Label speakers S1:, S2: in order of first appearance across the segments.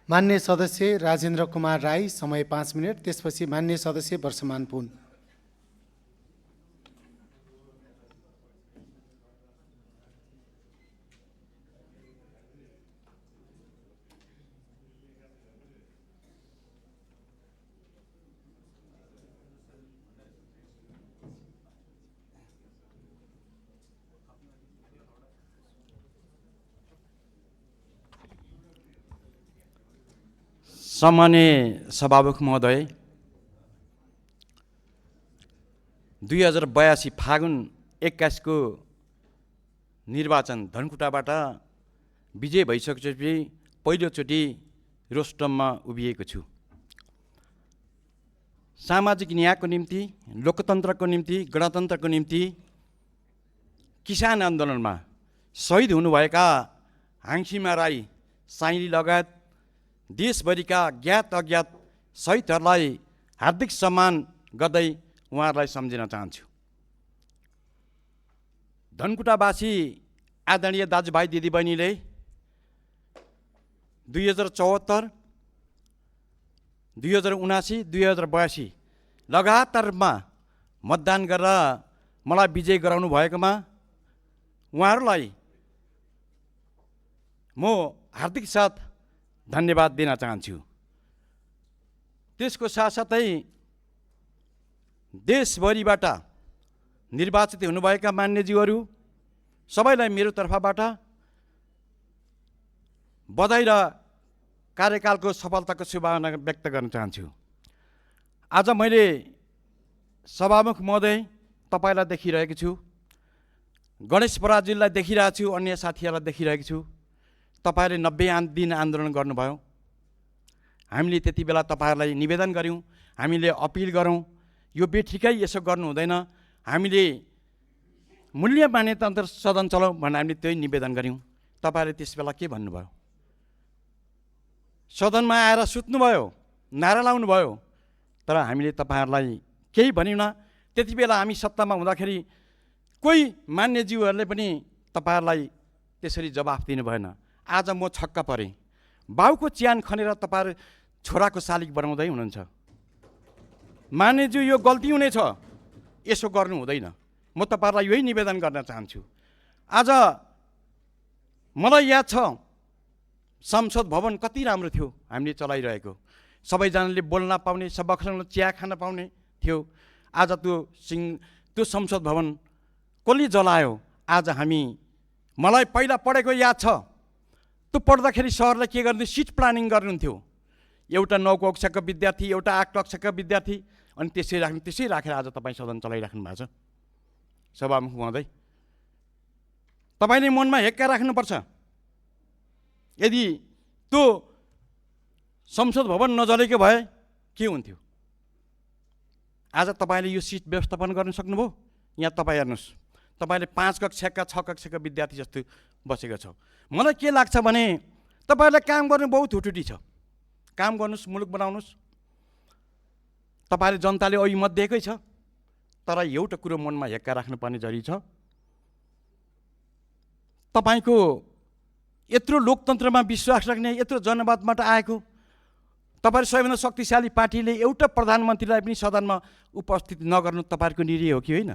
S1: मान्य सदस्य राजेन्द्र कुमार राई, समय 5 मिनट। त्यसपछि मान्य सदस्य वर्षमान पुन।
S2: सम्माननीय सभामुख महोदय, 2082 फागुन 21 को निर्वाचन धनकुटाबाट विजय भइसकेपछि पहिलोचोटि रोस्टममा उभिएको छु। सामाजिक न्यायको निम्ति, लोकतन्त्रको निम्ति, गणतन्त्रको निम्ति किसान आन्दोलनमा शहीद हुनुभएका हाङसिमा राई, साइली लगायत देशभरिका ज्ञात अज्ञात शहीदहरूलाई हार्दिक सम्मान गर्दै उहाँहरूलाई सम्झिन चाहन्छु। धनकुटावासी आदरणीय दाजुभाइ दिदीबहिनीले 2074, 2079, 2082 लगातारमा मतदान गरेर मलाई विजय गराउनु भएकोमा उहाँहरूलाई म हार्दिक साथ धन्यवाद दिन चाहन्छु। त्यसको साथसाथै देशभरिबाट निर्वाचित हुनुभएका मान्यज्यूहरू सबैलाई मेरो तर्फबाट बधाई र कार्यकालको सफलताको शुभकामना व्यक्त गर्न चाहन्छु। आज मैले सभामुख महोदय तपाईँलाई देखिरहेको छु, गणेश बराजुलाई देखिरहेको छु, अन्य साथीहरूलाई देखिरहेको छु। तपाईहरुले 90 दिन आन्दोलन गर्नुभयो। हामीले त्यति बेला तपाईहरुलाई निवेदन गर्यौं, हामीले अपिल गरौं, यो बेठिकै यसो गर्नु हुँदैन, हामीले मूल्य मान्यता अन्तर सदन चलाऊ भनेर हामीले त्यही निवेदन गर्यौं। तपाईहरुले त्यस बेला के भन्नुभयो? सदनमा आएर सुत्नुभयो, नारा लाउनु भयो, तर हामीले तपाईहरुलाई केही भन्यौं न। त्यति बेला हामी सत्तामा हुँदाखेरि कोही मान्यज्यूहरूले पनि तपाईहरुलाई त्यसरी जवाफ दिनु भएन। आज म छक्क परेँ। बाउको च्यान खनेर तपाईहरु छोराको शालिग बनाउँदै हुनुहुन्छ। मान्यज्यू, यो गल्ती हुनेछ, यसो गर्नु हुँदैन। म तपाईहरुलाई यही निवेदन गर्न चाहन्छु। आज मलाई याद छ संसद भवन कति राम्रो थियो हामीले चलाइरहेको, सबैजनाले बोल्न पाउने, सबैसँग चिया खान पाउने थियो। आज त्यो संसद भवन कसले जलायो? आज मलाई पहिला पढेको याद छ, त्यो पढ्दाखेरि सरले के गर्नु, सिट प्लानिङ गर्नुहुन्थ्यो। एउटा 9 कक्षाको विद्यार्थी, एउटा 8 कक्षाको विद्यार्थी, अनि त्यसै राखेर आज तपाईँ सदन चलाइराख्नु भएको छ। सभामुख महोदय, तपाईले मनमा हेक्का राख्नुपर्छ। यदि त्यो संसद भवन नजलेको भए के हुन्थ्यो? आज तपाईले यो सिट व्यवस्थापन गर्न सक्नुभयो? यहाँ तपाईँ हेर्नुहोस्, तपाईले 5 कक्षाका 6 कक्षाका विद्यार्थी जस्तो बसेको छ। मलाई के लाग्छ भने तपाईहरुलाई काम गर्नु बहुत हुटुटी छ। काम गर्नुस्, मुलुक बनाउनुस्। तपाईहरु जनताले अघि मत दिएकै छ, तर एउटा कुरो मनमा हेक्का राख्नुपर्ने जरुरी छ। तपाईको यत्रो लोकतन्त्रमा विश्वास राख्ने, यत्रो जनवादबाट आएको तपाईहरु सबैभन्दा शक्तिशाली पार्टीले एउटा प्रधानमन्त्रीलाई पनि सदनमा उपस्थित नगर्नु तपाईहरुको निरीह हो कि होइन?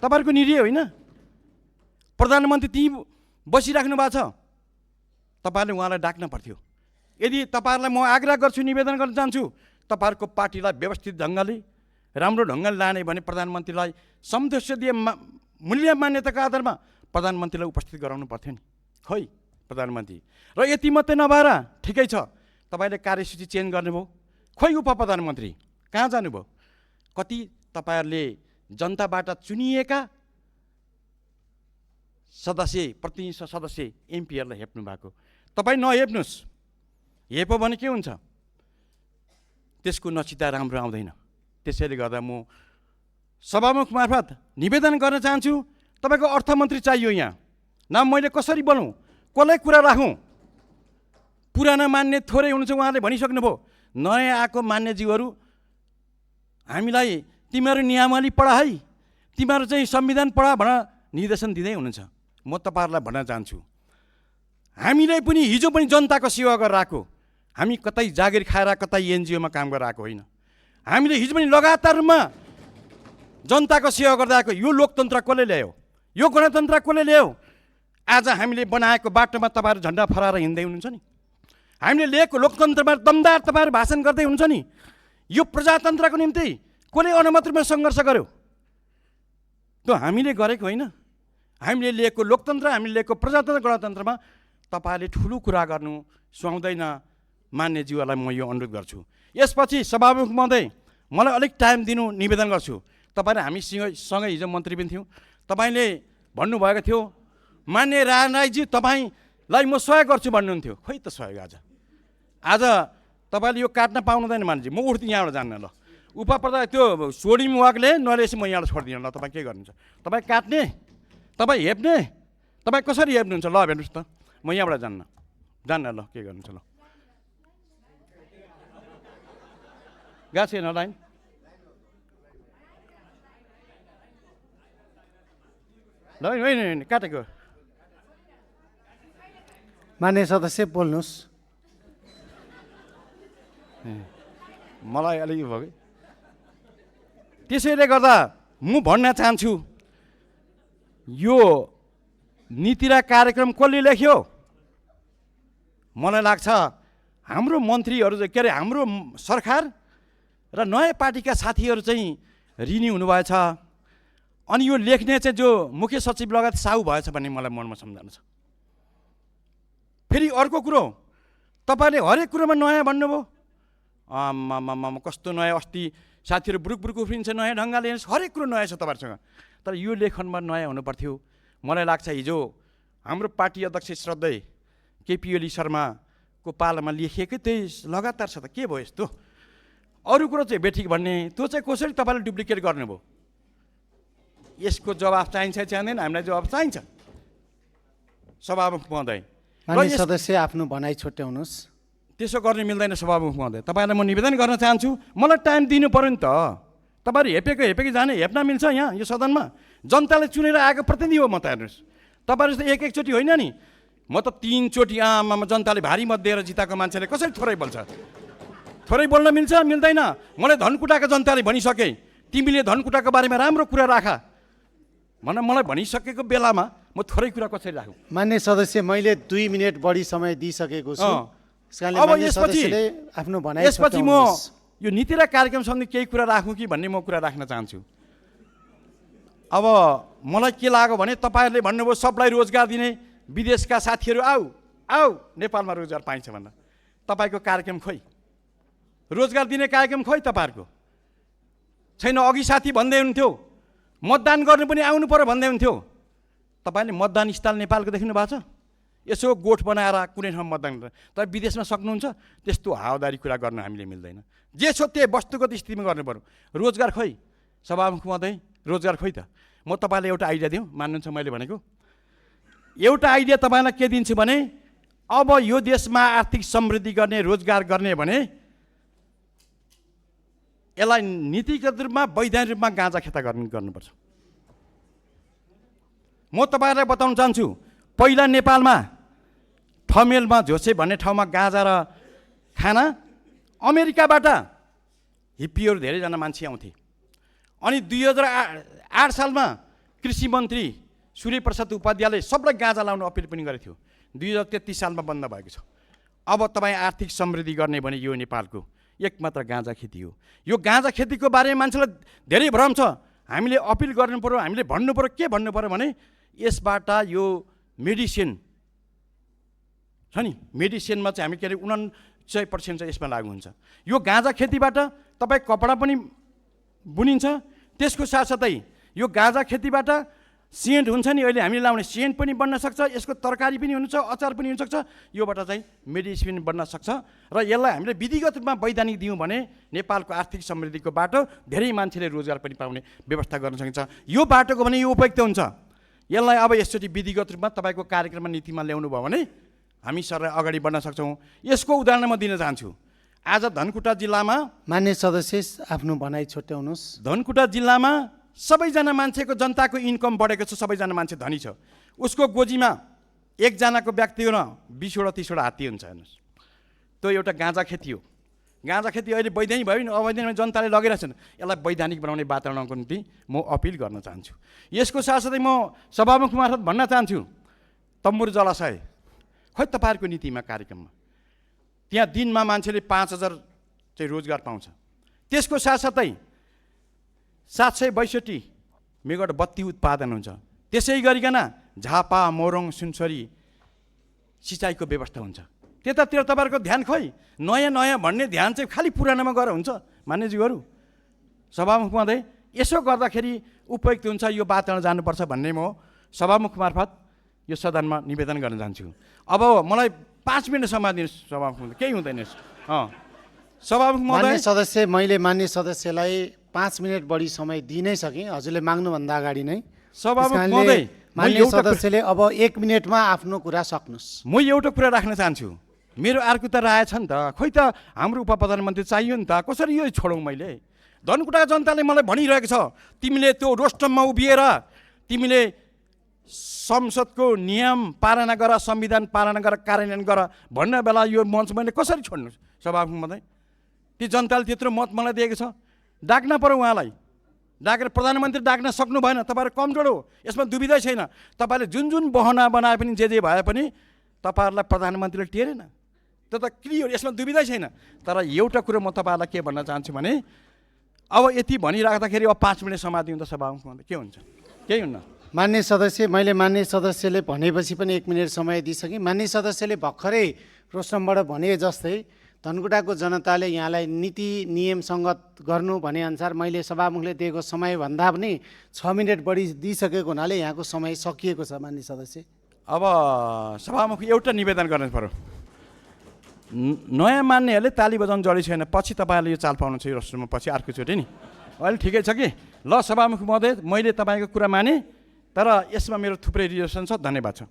S2: तपाईहरुको निरीह होइन? प्रधानमन्त्री ती बसिराख्नु भएको छ, तपाईहरुले उहाँलाई डाक्न पर्थ्यो। यदि तपाईहरुलाई म आग्रह गर्छु, निवेदन गर्न चाहन्छु, तपाईहरुको पार्टीलाई व्यवस्थित ढङ्गले, राम्रो ढङ्गले लाने भने प्रधानमन्त्रीलाई समदस्य दिए मूल्य मान्यताको आधारमा प्रधानमन्त्रीलाई उपस्थित गराउनु पर्थ्यो नि। खै प्रधानमन्त्री र यति मात्रै नभएर ठिकै छ, तपाईले कार्यसूची चेन्ज गर्नुभयो, खोइ उप प्रधानमन्त्री कहाँ जानुभयो? कति तपाईहरुले जनताबाट चुनिएका सदस्य, प्रतिनिधि सदस्य, एमपीहरूलाई हेप्नु भएको। तपाईँ नहेप्नुहोस्, हेप्यो भने के हुन्छ? त्यसको नचिता राम्रो आउँदैन। त्यसैले गर्दा म सभामुख मार्फत निवेदन गर्न चाहन्छु, तपाईको अर्थमन्त्री चाहियो यहाँ। न मैले कसरी बोलौँ, कसलाई कुरा राखौँ? पुराना मान्य थोरै हुनुहुन्छ, उहाँले भनिसक्नुभयो। नयाँ आएको मान्यज्यूहरू हामीलाई तिमीहरू नियमावली पढा है, तिमीहरू चाहिँ संविधान पढा भनेर निर्देशन दिँदै हुनुहुन्छ। म तपाईहरुलाई भन्न चाहन्छु, हामीले पनि हिजो पनि जनताको सेवा गरेर आएको, हामी कतै जागिर खाएर कतै एनजिओमा काम गरेर आएको होइन। हामीले हिजो पनि लगातार रूपमा जनताको सेवा गर्दै आएको। यो लोकतन्त्र कसले ल्यायो? यो गणतन्त्र कसले ल्यायो? आज हामीले बनाएको बाटोमा तपाईँहरू झन्डा फहराएर हिँड्दै हुनुहुन्छ नि। हामीले लिएको लोकतन्त्रमा दमदार तपाईँहरू भाषण गर्दै हुनुहुन्छ नि। यो प्रजातन्त्रको निम्ति कसले अनुमतिमा सङ्घर्ष गर्यो? त्यो हामीले गरेको होइन। हामीले लिएको लोकतन्त्र, हामीले लिएको प्रजातन्त्र गणतन्त्रमा तपाईँहरूले ठुलो कुरा गर्नु सुहाउँदैन। मान्यज्यूहरूलाई म यो अनुरोध गर्छु। यसपछि सभामुख महोदय, मलाई अलिक टाइम दिनु निवेदन गर्छु। तपाईँले हामीसँगै हिजो मन्त्री पनि थियौँ। तपाईँले भन्नुभएको थियो मान्य राजनाथजी तपाईँलाई म सहयोग गर्छु भन्नुहुन्थ्यो। खोइ त सहयोग आज तपाईँले यो काट्न पाउनुहुँदैन मान्छे। म उठ्थेँ यहाँबाट जान्न। ल उपा पर्दा त्यो सोडिम वाकले नरहेछ म यहाँबाट छोडिदिनु। ल तपाईँ के गर्नुहुन्छ? तपाईँ काट्ने, तपाईँ हेप्ने, तपाईँ कसरी हेप्नुहुन्छ? ल हेर्नुहोस् त, म यहाँबाट जान्न। ल के गर्नुहुन्छ? ल गएको छैन लाइन? ल होइन काटेको।
S1: मान्य सदस्य बोल्नुहोस्।
S2: मलाई अलिक भयो कि। त्यसैले गर्दा म भन्न चाहन्छु, यो नीति र कार्यक्रम कसले लेख्यो? मलाई लाग्छ हाम्रो मन्त्रीहरू के अरे हाम्रो सरकार र नयाँ पार्टीका साथीहरू चाहिँ ऋणी हुनुभएछ। अनि यो लेख्ने चाहिँ जो मुख्य सचिव लगायत साहु भएछ भन्ने मलाई मनमा सम्झना छ। फेरि अर्को कुरो, तपाईँले हरेक कुरोमा नयाँ भन्नुभयो। आमामामा कस्तो नयाँ! अस्ति साथीहरू बुरुक बुरुक उफ्रिन्छ नयाँ ढङ्गले, हरेक कुरो नयाँ छ तपाईँहरूसँग। तर यो लेखनमा नयाँ हुनु पर्थ्यो। मलाई लाग्छ हिजो हाम्रो पार्टी अध्यक्ष श्रद्धेय केपी ओली शर्माको पालामा लेखिएकै त्यही लगातार छ त। के भयो यस्तो? अरू कुरो चाहिँ बेठिक भन्ने, त्यो चाहिँ कसरी तपाईँले डुप्लिकेट गर्नुभयो? यसको जवाफ चाहिन्छ चाहिँदैन? हामीलाई जवाफ चाहिन्छ। सभामुख महोदय,
S1: मान्य सदस्य आफ्नो भनाइ छुट्याउनुहोस्।
S2: त्यसो गर्ने मिल्दैन सभामुख महोदय। तपाईँलाई म निवेदन गर्न चाहन्छु, मलाई टाइम दिनु पऱ्यो नि त। तपाईँहरू हेपेकै जाने हेप्न मिल्छ यहाँ यो सदनमा? जनताले चुनेर आएको प्रतिनिधि हो म त। हेर्नुहोस्, तपाईँहरू त एकचोटि होइन नि, म त 3 चोटि आमामा जनताले भारी मत दिएर जिताएको मान्छेले कसरी थोरै बोल्छ? थोरै बोल्न मिल्छ? मिल्दैन। मलाई धनकुटाको जनताले भनिसके तिमीले धनकुटाको बारेमा राम्रो कुरा राख मलाई भनिसकेको बेलामा म थोरै कुरा कसरी राखौँ?
S1: मान्य सदस्य, मैले 2 मिनेट बढी समय दिइसकेको छु।
S2: अब यसपछि म यो नीति र कार्यक्रमसँग केही कुरा राखौँ कि भन्ने म कुरा राख्न चाहन्छु। अब मलाई के लाग्यो भने तपाईँहरूले भन्नुभयो सबलाई रोजगार दिने, विदेशका साथीहरू आऊ नेपालमा रोजगार पाइन्छ भनेर। तपाईँको कार्यक्रम खोइ? रोजगार दिने कार्यक्रम खोइ तपाईँहरूको? छैन। अघि साथी भन्दै हुन्थ्यो मतदान गर्नु पनि आउनु पर्यो भन्दै हुन्थ्यो। तपाईँले मतदान स्थल नेपालको देख्नु भएको छ? यसो गोठ बनाएर कुनै ठाउँमा मतदान गरेर तपाईँ विदेशमा सक्नुहुन्छ? त्यस्तो हावादारी कुरा गर्न हामीले मिल्दैन। जे छ त्यही वस्तुगत स्थितिमा गर्नु पर्यो। रोजगार खोइ? सभामुख महोदय, रोजगार खोइ त? म तपाईँलाई एउटा आइडिया दिउँ, मान्नुहुन्छ मैले भनेको? एउटा आइडिया तपाईँलाई के दिन्छु भने, अब यो देशमा आर्थिक समृद्धि गर्ने, रोजगार गर्ने भने यसलाई नीतिगत रूपमा वैधानिक रूपमा गाँजा खेता गर्नुपर्छ। म तपाईँहरूलाई बताउन चाहन्छु, पहिला नेपालमा ठमेलमा झोसे भन्ने ठाउँमा गाँजा र खाना अमेरिकाबाट हिप्पीहरू धेरैजना मान्छे आउँथे। अनि 2008 सालमा कृषि मन्त्री सूर्यप्रसाद उपाध्यायले सबलाई गाँजा लाउनु अपिल पनि गरेको थियो। 2033 सालमा बन्द भएको छ। अब तपाईँ आर्थिक समृद्धि गर्ने भने यो नेपालको एकमात्र गाँजा खेती हो। यो गाँजा खेतीको बारेमा मान्छेलाई धेरै भ्रम छ। हामीले अपिल गर्नु पर्यो, हामीले भन्नु पर्यो। के भन्नु पर्यो भने यसबाट यो मेडिसिन छ नि, मेडिसिनमा चाहिँ हामी के अरे 99% चाहिँ यसमा लागु हुन्छ। यो गाँजा खेतीबाट तपाईँ कपडा पनि बुनिन्छ। त्यसको साथसाथै यो गाँजा खेतीबाट सेन्ट हुन्छ नि, अहिले हामीले लाउने सेन्ट पनि बन्न सक्छ, यसको तरकारी पनि हुन्छ, अचार पनि हुनसक्छ। योबाट चाहिँ मेडिसिन बन्न सक्छ। र यसलाई हामीले विधिगत रूपमा वैधानिक दियौँ भने नेपालको आर्थिक समृद्धिको बाटो धेरै मान्छेले रोजगार पनि पाउने व्यवस्था गर्न सकिन्छ। यो बाटोको भने यो उपयुक्त हुन्छ। यसलाई अब यसचोटि विधिगत रूपमा तपाईँको कार्यक्रममा नीतिमा ल्याउनु भयो भने हामी सरलाई अगाडि बढ्न सक्छौँ। यसको उदाहरण म दिन चाहन्छु। आज धनकुटा जिल्लामा,
S1: मान्य सदस्य आफ्नो भनाइ छुट्याउनुहोस्।
S2: धनकुटा जिल्लामा सबैजना मान्छेको जनताको इन्कम बढेको छ, सबैजना मान्छे धनी छ। उसको गोजीमा एकजनाको व्यक्ति हो न 20वटा 30वटा हात्ती हुन्छ। हेर्नुहोस्, त्यो त्यो एउटा गाँजा खेती हो। गाँजा खेती अहिले वैधानिक भयो नि, अवैधानिक जनताले लगिरहेछन्। यसलाई वैधानिक बनाउने वातावरणको निम्ति म अपिल गर्न चाहन्छु। यसको साथसाथै म सभामुख मार्फत भन्न चाहन्छु, तम्बुर जलाशय खै तपाईँहरूको नीतिमा कार्यक्रममा त्यहाँ दिनमा मान्छेले 5,000 चाहिँ रोजगार पाउँछ। त्यसको साथसाथै 762 मेगावाट बत्ती उत्पादन हुन्छ। त्यसै गरिकन झापा, मोरङ, सुनसरी सिँचाइको व्यवस्था हुन्छ। त्यतातिर तपाईँहरूको ध्यान खोइ नयाँ नयाँ भन्ने ध्यान चाहिँ खालि पुरानोमा गएर हुन्छ। मान्यज्यूहरू, सभामुख महोदय, यसो गर्दाखेरि उपयुक्त हुन्छ, यो वातावरण जानुपर्छ भन्ने म सभामुख मार्फत यो सदनमा निवेदन गर्न चाहन्छु। अब मलाई 5 मिनट समय दिनुहोस् सभामुख महोदय, केही हुँदैन। सभामुख महोदय,
S1: मान्य सदस्य, मैले मान्य सदस्यलाई 5 मिनट बढी समय दिइ नै सकेँ, हजुरले माग्नुभन्दा अगाडि नै।
S2: सभामुख महोदय,
S1: मान्य सदस्यले अब 1 मिनटमा आफ्नो कुरा सक्नुहोस्।
S2: म एउटा कुरा राख्न चाहन्छु। मेरो अर्को त राय छ नि त, खोइ त हाम्रो उपप्रधानमन्त्री चाहियो नि त, कसरी यो छोडौँ? मैले धनकुटाको जनताले मलाई भनिरहेको छ, तिमीले त्यो रोस्टममा उभिएर तिमीले संसदको नियम पालना गर, संविधान पालना गर, कार्यान्वयन गर भन्ने बेला यो मञ्च मैले कसरी छोड्नु? सभामुख महोदय, ती जनताले त्यत्रो मत मलाई दिएको छ, डाक्न पर्यो उहाँलाई। डाकेर प्रधानमन्त्री डाक्न सक्नु भएन, तपाईँहरू कमजोर हो, यसमा दुविधै छैन। तपाईँले जुन जुन बहना बनाए पनि जे भए पनि तपाईँहरूलाई प्रधानमन्त्रीले टेरेन, त्यो त क्लियर, यसमा दुविधै छैन। तर एउटा कुरो म तपाईँहरूलाई के भन्न चाहन्छु भने, अब यति भनिराख्दाखेरि अब 5 मिनट समय दिउँ त सभामुख महोदय, के हुन्छ? केही हुन्न।
S1: मान्य सदस्य, मैले मान्य सदस्यले भनेपछि पनि 1 मिनट समय दिइसकेँ। मान्य सदस्यले भर्खरै रोस्टमबाट भने जस्तै धनकुटाको जनताले यहाँलाई नीति नियम सङ्गत गर्नु भने अनुसार मैले सभामुखले दिएको समयभन्दा पनि 6 मिनट बढी दिइसकेको हुनाले यहाँको समय सकिएको छ। मान्य सदस्य,
S2: अब सभामुख एउटा निवेदन गर्नु पर्यो, नयाँ मान्नेहरूले ताली बजाउनु जरुरी छैन, पछि तपाईँहरूले यो चाल पाउनु छ। यो रोस्टरमा पछि अर्कोचोटि नि, अहिले ठिकै छ कि? ल सभामुख महोदय, मैले तपाईँको कुरा माने, तर यसमा मेरो थुप्रै रिजर्भेसन छ। धन्यवाद छ।